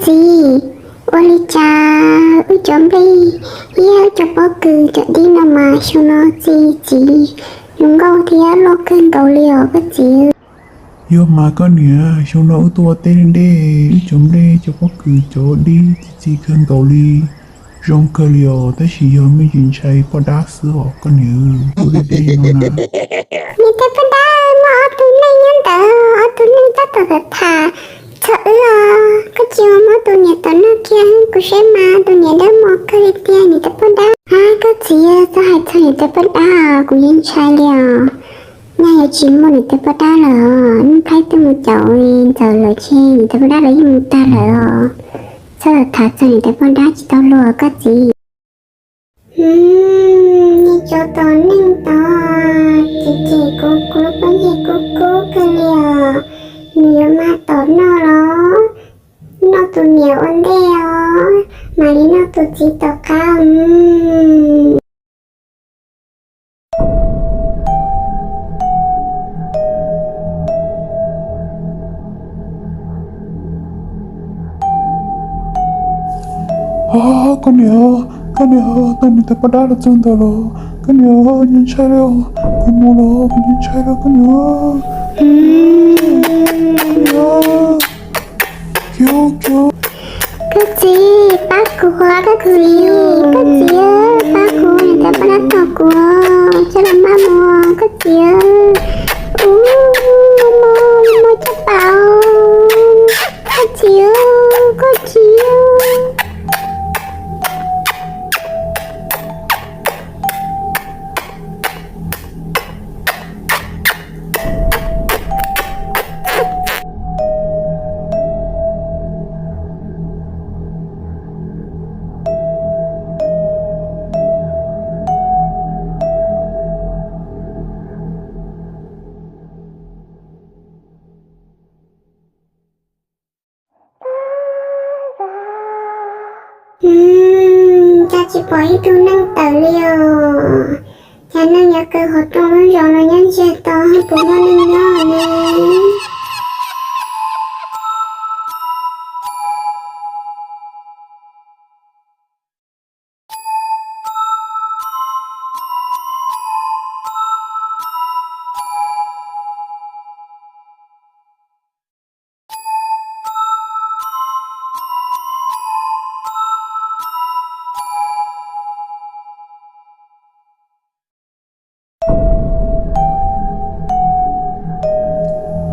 Txiv, ua li cas wb cov nplej thiab wb cov pob kws cov dib no mas xyoo no txi txiv zoo nkauj thiab loj kawg nkaus li os koj txiv? Yog mas koj niam, xyoo no wb tuaj ua teb deb deb, wb cov nplej cov pob kws cov dib txi txiv kawg nkaus li, zoo kawg li os, tab sis yog me ntsis ntshai poj dab xwb os koj niam, ua deb deb no na. Niam tais poj dab, muaj ob tug neeg nyob ntawd, ob tug neeg tab tom tham txog wb os, koj tsis mus muab tus niam tom no kiag kuv saib mas tus niam dawb mos kawg li tiag niam tais poj dab. Ab koj txiv, txhob hais txog niam tais poj dab, kuv yeej ntshai li os. Nyaj yuav tsis muaj niam tais poj dab lawm, Nuj Thaib twb mus caum li Ntxawm lawm ces niam tais poj dab lawv yeej mus tag lawm os. Txhob tham txog niam tais poj dab tsis tau luag koj txiv. Nej cov tom neej tod, ces ces kuv kuv lub pob ntseg kub kub kawg li os. Nws yuav mag tom noj los, noj tus niam ua ntej os, mam li noj tus txiv tom qab. Koj niam, koj niam, tau niam tais poj dab los txog ntawd los, koj niam, ntshai ntshai li os, kuv mus los kuv ntshai ntshai li koj niam. Koj txiv, pab kuv, koj txiv, koj txiv, pab kuv, niam tais poj dab tom kuv, coj los maj mus koj txiv. Ub, maj mus, maj coj pam, koj txiv, koj txiv. Cas tsis pom ib tug neeg tawm li os? Cas neeg yuav kaw hauv rooj lub zos no nyob ntsiag to, puas muaj neeg nyob ne?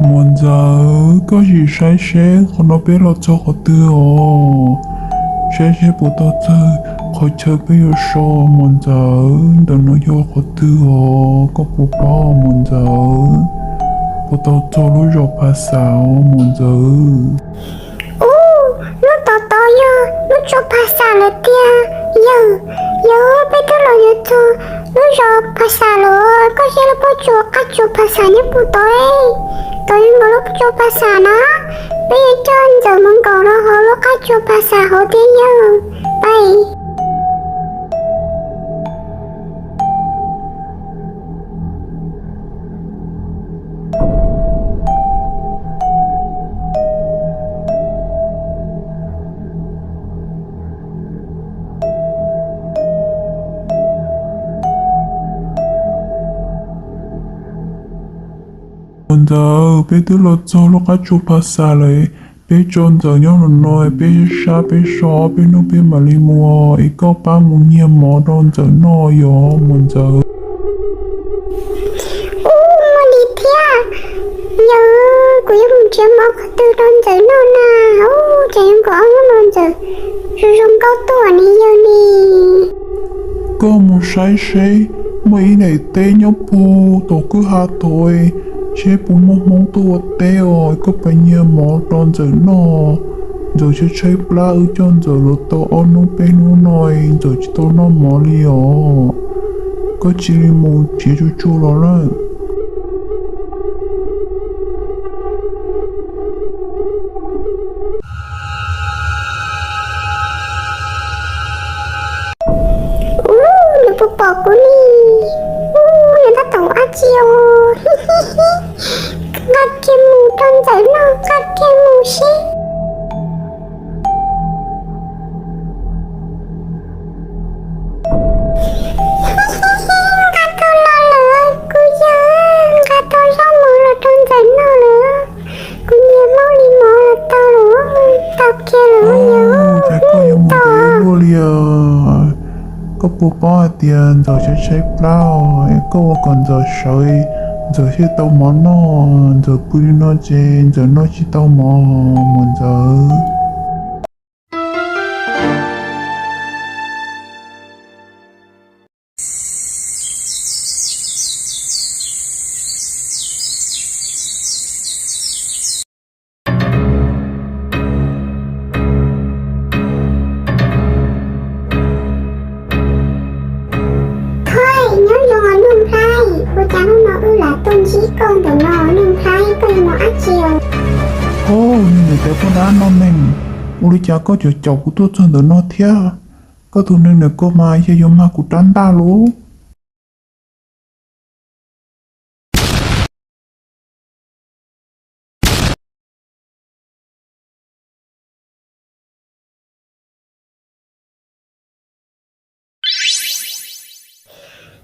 Muam Ntxawm, koj sim saib seb qhov no peb los txog qhov twg os? Saib seb puas tau txog qhov chaw peb yuav so, Muam Ntxawm, ntawm no yog qhov twg os? Koj puas paub, Muam Ntxawm? Puas tau txog lub zos Pha Xas os, Muam Ntxawm? Ub, lub tod tod yog lub tsuas Pha Xas lawm tiag. Yawg, yawg, peb twb los yuav txog lub zos Pha Xas lawm. Koj saib lub pob tsuas, qab tsuas Pha Xas nyob puag tod, tod zoo nkaus lub tsuas Pha Xas na. Peb yuav coj Ntxawm mus nkaum rau hauv lub qab tsuas Pha Xas hauv thiab yawg. Pais. Muam Ntxawm, peb twb los txog lub qab tsuas Pha Xas lawm. Peb tso Ntxawm nyob hauv no, peb sab peb so ob peb hnub peb mam li mus, es koj pab mus nyiag mov rau Ntxawm noj yom, Muam Ntxawm. Ub, muaj li thiab. Yawg, kuv yuav mus nrhiav mov qhov twg rau Ntxawm noj na? Ub, cas yuav nkaum ob hnub no Ntxawm zoo zoo nkauj tuaj ne yawg ne. Koj mus saib seb muaj ib daim teb nyob puag tom kwj ha tod, seb puas muaj Hmoob tuaj ua teb os, koj pab nyiag mov rau Ntxawm noj. Ntxawm tshaib tshaib plab, wb coj Ntxawm los tau ob hnub peb hnub no, Ntxawm tsis tau noj mov li os. Koj cia li mus nrhiav tsuag tsuag los na. Ub, nws puas pom kuv li? Ub, nws tab tom ua dab tsi os? Nqa kiag mus rau Ntxawm noj, nqa kiag mus seb. Koj puas paub hais tias Ntxawm tshaib tshaib plab, es koj ua kom Ntxawm sawv, Ntxawm thiaj tau mov noj. Ntxawm pw li no ces Ntxawm noj tsis tau mov, Muam Ntxawm. Thov nyob zoo os Nuj Nplhaib, ua cas hnub no wb lam tuaj ntsib koj ntawm no Nuj Nplhaib, koj yuav mus dab tsi os? Hos, niam tais poj dab no neeg, ua li cas koj caum caum kuv tuaj txog ntawm no thiab? Koj tus neeg ntawm koj mas yog yuav mag kuv rab ntaj los?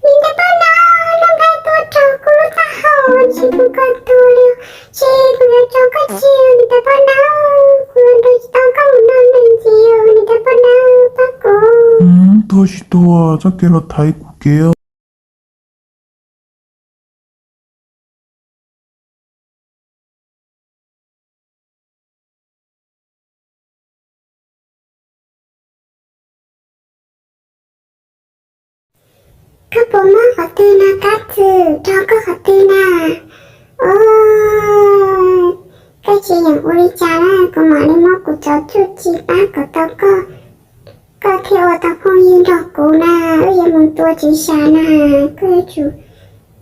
Niam tais poj dab, Nuj Nplhaib tuaj raug kuv lub taub hau, tsis pub koj tuag li, tsis kuv yuav tso koj tseg, niam tais poj dab, kuv yuav nrog tsis tau koj mus nrog neeg ntxiv, niam tais poj dab, pab kuv. Tuag tsis tuag, txoj kev los thaiv kuv kev. Koj puas muab qhov twg na, kab txwm rau koj qhov twg na? Os, koj tsis yeem ua li cas na, kuv mam li muab kuv cov txuj ci pab kom tau koj, koj thiaj ua tau phooj ywg nrog kuv na. Wb yuav mus tua tswv zam na, koj yuav tsum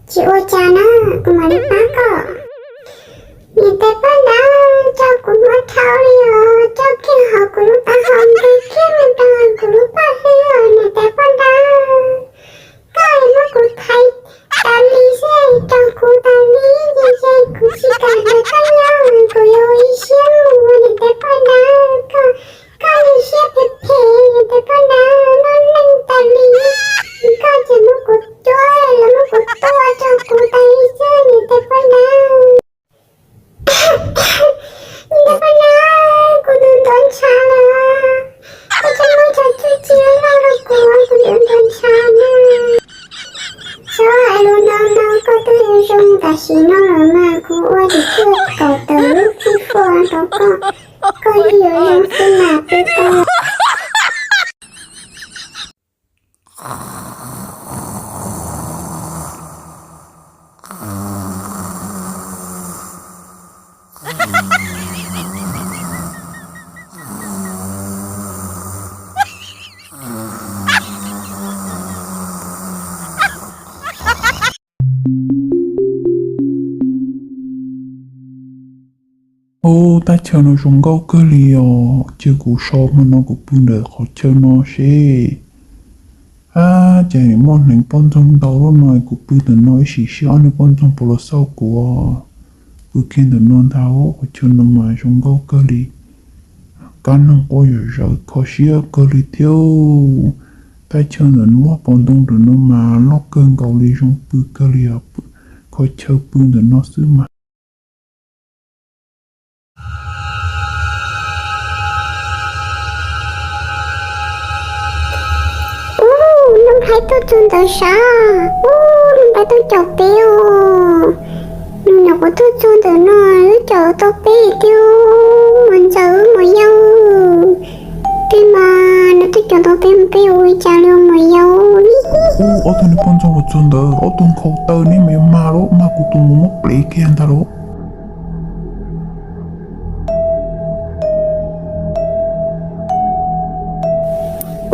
tsis ua cas na, kuv mam li pab koj. Niam tais poj dab, tso kuv mob dhau li os, tso kiag hauv kuv lub taub hau, nqa kiag mus rau kuv lub paj hlwb os, niam tais poj dab. Koj muab kuv thaiv tas li xwb, raug kuv tas li, ces kuv tsis kam nrog koj nyob, kuv yuav ua ib siab mus, niam tais poj dab. Koj, koj ua siab phem phem, niam tais poj dab, muaj neeg tas li, koj tseem muab kuv cuab los muab kuv tua, raug kuv tas li xwb, niam tais poj dab. Niam tais poj dab, kuv ntuav ntuav ntshav lawm, koj tsis muab cov txuj ci loj rau kuv, kuv ntuav ntuav ntshav na. Xyov hais lus no no koj twb zoo tam sim no lawm mas kuv ua tsis txuag kaum tawm lub fij foj rau koj, koj yeej yuav zoo xwb mas peb tau. Ub, thaj chaw no zoo nkauj kawg li os. Cia kuv so hmo no kuv pw ntawm qhov chaw no seb. Ab, cas muaj hneev poj ntxoog ntau lub no, kuv pw ntawm no ib sim seb ob niag poj ntxoog puas los xauj kuv. Pw kiag ntawm no ntag, qhov chaw no mas zoo nkauj kawg li. Kab noog quaj zom zaws kho siab kawg li thiab. Thaj chaw ntawm lub hauv paus ntoo ntawm no mas loj kawg nkaus li, zoo pw kawg li os. Kho chaw pw ntawm no xwb mas. Ub, Nuj Nplhaib tuaj txog ntawd sav. Ub, Nuj Nplhaib tuaj caum peb os. Nws nyuam qhuav tuaj txog ntawm no, wb caum tau peb thiab. Muam Ntxawm, Muam Yau, peb mas nws twb caum tau peb, peb ua li cas li Muam Yau? Ub, ob tug niag poj ntxoog uas txog ntawd, ob tug nkhaus taw, neb mas yuav mag lawm, mag kuv tus mus muab plev kiag ntag lauj.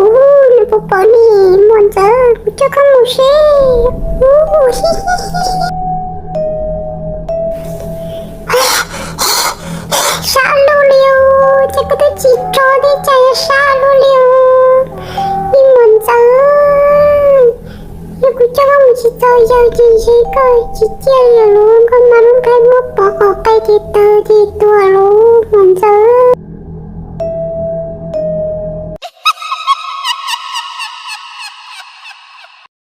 Ub, nws puas pom ne, Muam Ntxawm, kuv coj koj mus seb. Ub, sab luj li os, cas koj twb tsis rov thiab cas yuav sab luj li os. Ib Muam Ntxawm, yog kuv coj koj mus tsis txog yawg ces ntshe koj tsis ciaj li lawm, koj mas Nuj Nplhaib muab